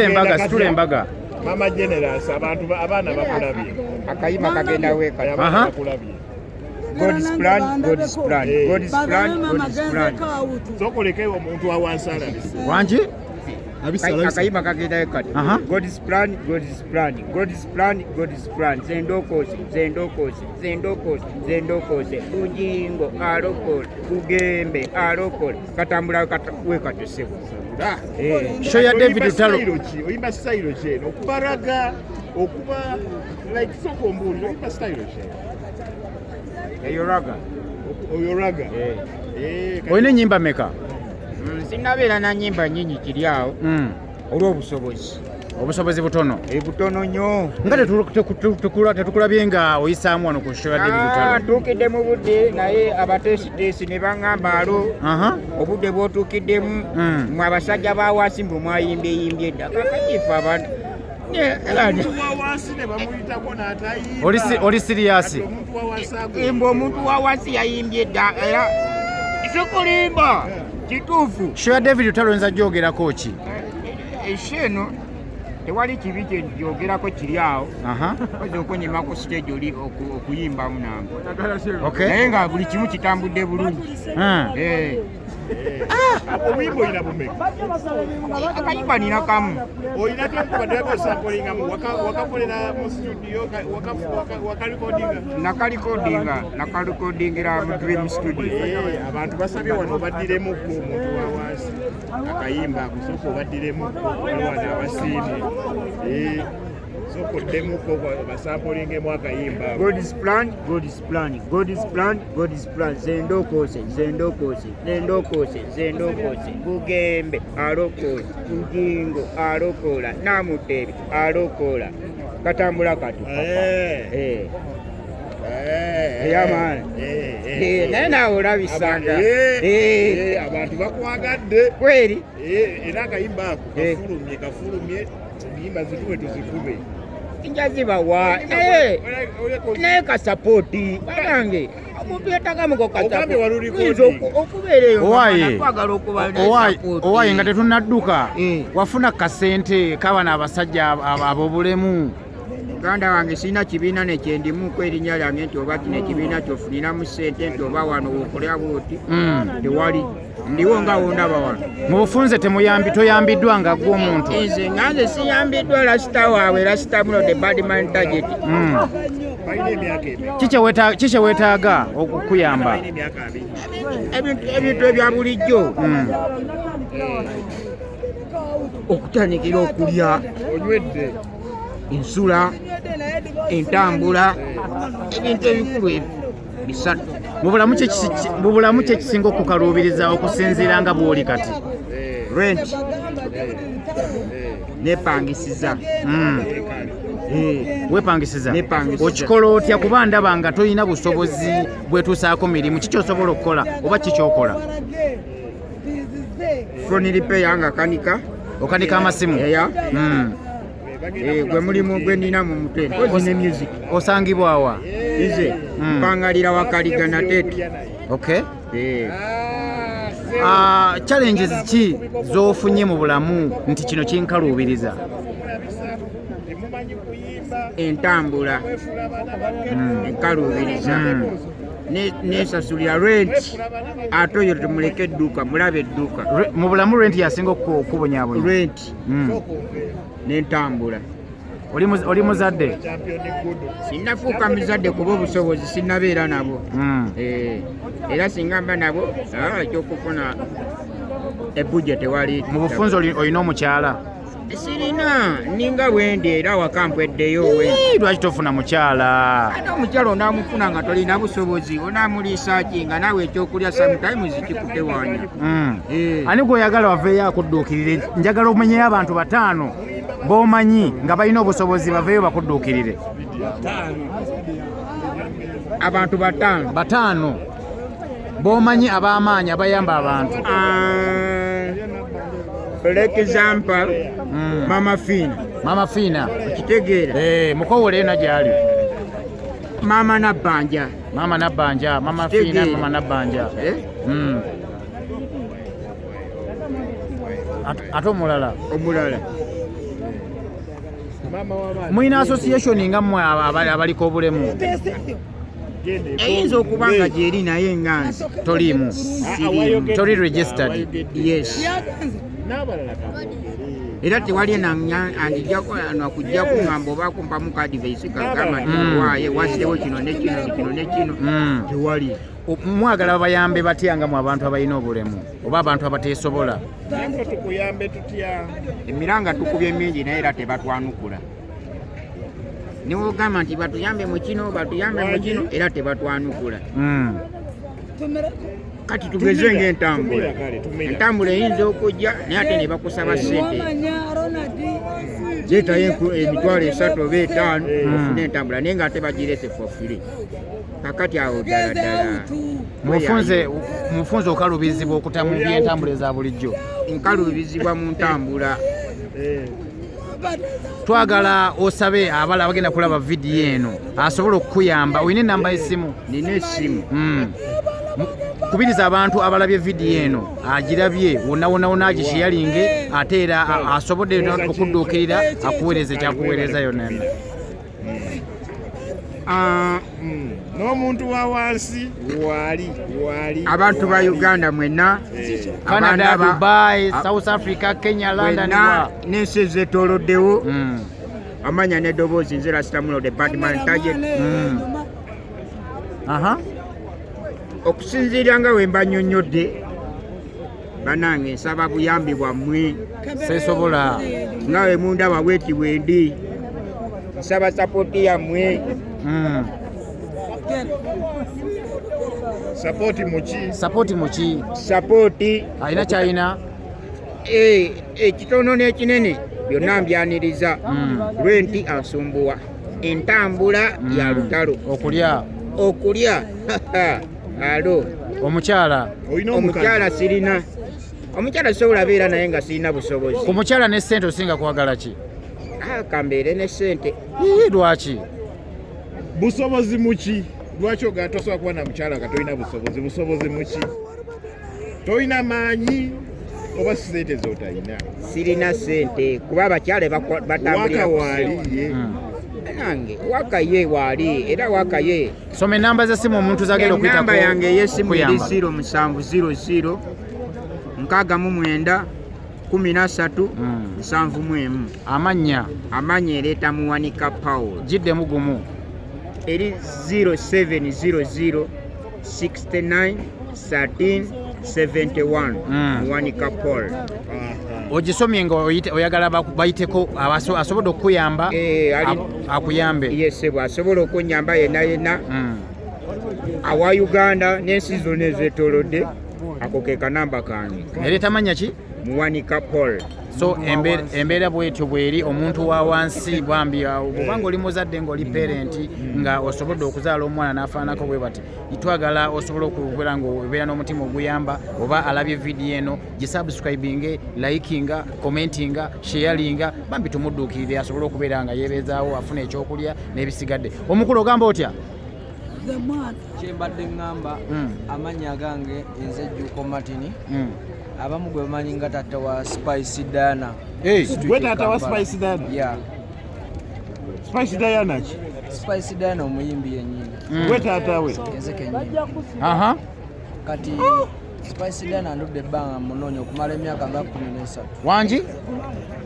Embaga, situla embaga. Mama Generous, abantu abaana bakulabye. Akayima kagenda weka. Abaana bakulabye. God's plan, God's plan, God's plan, God's plan. Sokoleke omuntu wa wansi alabise. Wangi? Akayima kagenda weka. God's plan, God's plan, God's plan, God's plan. Zendokose, zendokose, zendokose, zendokose. Bujingo alokola, Bugembe alokola. Katambula weka tesebo. Show ya David Lutalo. Oyimba style ki eno? Okuba raga, okuba like soko ombuulire, oyimba style ki? Eyo raga. Oyo raga. Olina ennyimba mmeka? Sinnabeera na nnyimba nnyingi kiri awo olw'obusobozi. Obusobozi butono. Butono nnyo. Nga tetukulabye nga oyisaamu wano ku show ya David Lutalo. Ntuukidde mu budde naye abateesiteesi ne baŋŋamba alo obudde bw'otuukiddemu mwe abasajja ba wansi mbu mwayimbyeyimbye dda. Kakati ffe abantu Omuntu wa wansi ne bamuyitako n'atayimba. Oli serious? Omuntu wa wansi agwa. Mbu omuntu wa wansi yayimbye dda era sikulimba kituufu. Show ya David Lutalo oyinza gyogerako ki? Esho eno tewali kibi kye gyogerako kiri awo. Oyinza okunyima ku stage oli okuyimbamu nange. Naye nga buli kimu kitambudde bulungi. Obuyimba olina bumeka? Akayimba nina kamu. Olina kamu osampolingamu, wakakolera mu studio, wakalikodinga? Nakalikodingira mu Dream Studio. Abantu basabye wano obaddiremukko omuntu wa wansi. Akayimba akusooka obaddiremukko wano abasiimye. Sooka oddemukko basampolingemu akayimba. God's plan, God's plan, God's plan, God's plan. Zendokose, zendokose, zendokose, zendokose. Bugembe alokola, Bujingo alokola, Namutebi alokola. Katambula kati. Ey'amaanyi. Naye naawe olabisanga. Abantu bakwagadde. Kweri. Era akayimba ako kafulumye, kafulumye. Ennyimba zituwe tuzikube. Njazibawa. Naye kasapooti banange omuntu yetagamuko kasapooti okubeera eyo twagala okuba Owaye nga tetunnadduka wafuna kasente kabano abasajja ab'obulemu. Muganda wange sirina kibiina nekyendimuko erinnya lyange nti oba kino ekibiina kyofuniramu ssente nti oba wano wokolera bwoti tewali. Ndiwo nga wondaba wano. Mu bufunze toyambiddwa nga ggwe omuntu. Nze nga nze siyambiddwa lasita waabwe, lasita muno the bad man target. Ki kye weetaaga okukuyamba? Ebintu ebya bulijjo. Okutandikira okulya, onywedde, ensula, entambula, ebintu ebikulu ebyo bisatu. Mu bulamu kye kisinga okukaluubiriza okusinziira nga bw'oli kati? Rent nepangisiza. Weepangisiza? Okikola otya kuba ndaba nga tolina busobozi bwetuusaako mirimu? Kiki osobola okukola oba ki ky'okola? Phone repair nga kanika. Okanika amasimu? Eya. Gwe mulimu gwe nnina mu mutwe. Mpozi ne music. Osangibwa wa? Nze mpangalira Wakaliga na Tete. Okay. Challenges ki z'ofunye mu bulamu nti kino kinkaluubiriza? Entambula enkaluubiriza. Nesasulira rent ate oyo tumuleke edduuka, mulabe edduuka. Mu bulamu rent yasinga okubonyaabonya? Rent n'entambula. Oli muzadde? Sinnafuuka muzadde kuba obusobozi sinnabeera nabo. Era singa mba nabo, ekyokufuna ebbujje tewali. Mu bufunze olina omukyala? Sirina, ninga bwendi era waka mpweddeyo we. Lwaki tofuna mukyala? Ate omukyala onaamufuna nga tolina busobozi, onaamuliisa ki nga naawe ekyokulya sometimes kikutewaanya. Ani gw'oyagala waveeyo akudduukirire? Njagala omenyeyo abantu bataano b'omanyi nga balina obusobozi baveeyo bakudduukirire. Abantu bataano. Bataano b'omanyi ab'amaanyi abayamba abantu. For example, Mama Fina. Mama Fina. Okitegeera? Mukowole eno gy'ali. Mama Nabbanja. Mama Nabbanja, Mama Fina, Mama Nabbanja. Ate omulala? Omulala. Mulina association nga mmwe abaliko obulemu? Eyinza okuba nga gyeri, naye nga nze Toliimu, toli registered. Yes. Era tewali anjijako kuŋŋamba oba kumpamu ka advice kagamba nti waaye wazzewo kino ne kino kino ne kino. Tewali. Mwagala babayambe batya nga mu abantu abalina obulemu oba abantu abateesobola? Tukuyambe tutya? Emiranga tukubye mingi, naye era tebatwanukula. Niwogamba nti batuyambe mu kino, batuyambe mu kino, era tebatwanukula. Kati tugeze ng'entambula, entambula eyinza okujja, naye ate ne bakusaba ssente, zeetayo 30,000 oba 50,000 ofune entambula, naye ng'ate bagirese for free. Kakati awo ddala ddala Mufunze okalubizibwa okuta mu byentambula eza bulijjo. Nkalubizibwa mu ntambula. Twagala osabe abala abagenda kulaba vidiyo eno asobola okukuyamba. Olina enamba y'essimu? Nina essimu. Kubiriza abantu abalabye vidiyo eno, agirabye wonna wonna wonna, agisharinge, ate era asobodde okudduukirira akuweereza ekyakuweereza yonna yonna. N'omuntu wa wansi waali waali. Abantu ba Uganda mwenna, Canada, abandaba, Dubai, South Africa, Kenya, London, mwenna wa n'ensi ezeetooloddewo, amanya n'eddoboozi, nze Rasta Mulo, the badman target. Okusinziira nga we mba nnyonnyodde, bannange, nsaba buyambi bwammwe. Seesobola. Nga we mundaba bweti bwendi, nsaba support yammwe. Support muki? Support muki? Support. Alina kyalina. Ekitono n'ekinene byonna mbyaniriza. Renti ansumbuwa, entambula ya lutalo. Okulya. Okulya, alo. Omukyala. Olina omukazi? Omukyala sirina. Omukyala sobola beera naye nga sirina busobozi. Ku mukyala ne ssente, osinga kwagala ki? Ah, kambeere ne ssente. Ii, lwaki? Busobozi muki? Lwaki ogaa tosobola kuba na mukyala nga tolina busobozi? Busobozi muki? Tolina maanyi oba sente zotalina? Sirina ssente kuba abakyala batambulira Waka ku waali ye? Nange waka ye waali, era waka ye. Soma enamba z'essimu omuntu zagenda okuyitako. Enamba yange ey'essimu eri okuyamba. 0700 69 13 71. Amannya? Amannya ereeta Muwanika Paul. Giddemu gumu. Eri 0700 69 13 71. Muwanika Paul. Ogisomye nga oyagala bayiteko asobodde okukuyamba. Eh, akuyambe. Yesebwa asobola okunyamba yenna yenna awa Uganda n'ensi zonna ezeetoolodde, ako ke kanamba kange. Ereeta mannya ki? Muwanika Paul. So embeera bwetyo bweri. Omuntu wa wansi bwambi awo, bwobanga oli muzadde, ng'oli parent, nga osobodde okuzaala omwana n'afaanako bwe bati, twagala osobola okubeera nga obeera n'omutima oguyamba, oba alabye vidiyo eno, gisubscribinge, likinga, commentinga, sharinga, bambi tumudduukirire asobole okubeera nga yeebeezaawo, afuna ekyokulya n'ebisigadde. Omukulu, ogamba otya? Kyembadde ŋŋamba, amannya gange nze Jjuuko Martin, abamu gwe bamanyi nga taata wa Spice Diana. Hey. Gwe taata wa Spice Diana? Yeah. Spice Diana ki? Spice Diana omuyimbi yennyini. Gwe taata we? Nze kennyini. Kati Spice Diana ndudde ebbanga munoonya okumala emyaka nga 13. Wangi?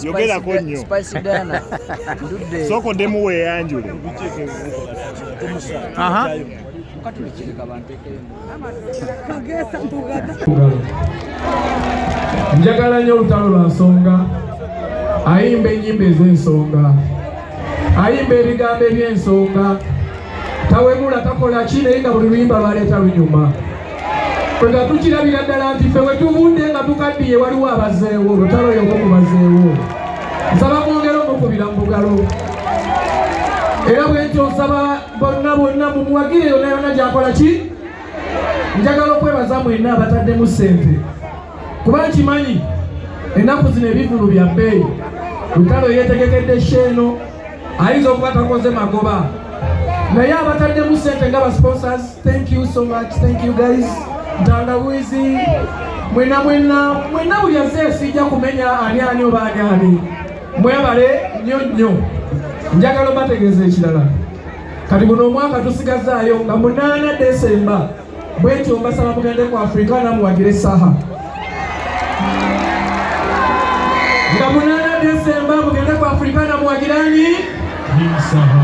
Yogerako nnyo. Spice Diana ndudde Sooka oddemu weeyanjule. Mukatulikireka banteekeyo. Ngalo. Njagala nnyo olutalo lwa nsonga, ayimba ennyimba ez'ensonga, ayimba ebigambo eby'ensonga, tawemula, takola ki, naye nga buli luyimba lwaleeta lunyuma. Nga tukirabira ddala nti ffe we tuvudde nga tukaddiye, waliwo abazeewo. Olutalo yoko ku bazeewo. Nsaba mwongere omukubira mu bugalo, era bwe ntyo nsaba bonna bonna mumuwagire yonna yonna gy'akola ki. Njagala okwebaza mwenna abataddemu ssente, kuba nkimanyi ennaku zino ebivulu bya bbeeyi. Lutalo yeetegekedde show eno, ayinza okuba takoze magoba, naye abataddemu ssente nga ba sponsors, thank you so much, thank you guys. Ntangawizi, mwena mwena mwena, buli azze, sijja kumenya ani ani oba ani ani, mwebale nnyo nnyo. Njagala obategeeza ekirala, kati guno omwaka tusigazaayo nga 8 Desemba, bwentyo mbasaba mugende ku Africana muwagire Saha. Nga 8 Desemba mugende ku Africana muwagirani?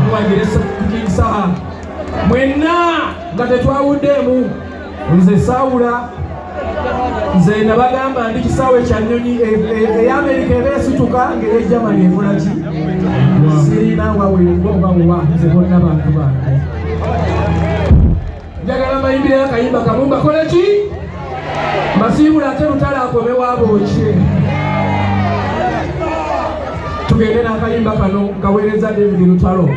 Muwagire King Saha. Mwenna nga tetwawuddeemu, nze saawula, nze nabagamba ndi kisaawe kya nnyonyi ey'Amerika eba esituka ng'eye Germany ekola ki? Sirina waweebwa oba wa, nze bonna bantu bange. Njagala mbayimbireyo akayimba kamu mbakole ki? Mbasiibula ate Lutalo akomewo abookye. Tugende n'akayimba kano nkaweereza David Lutalo.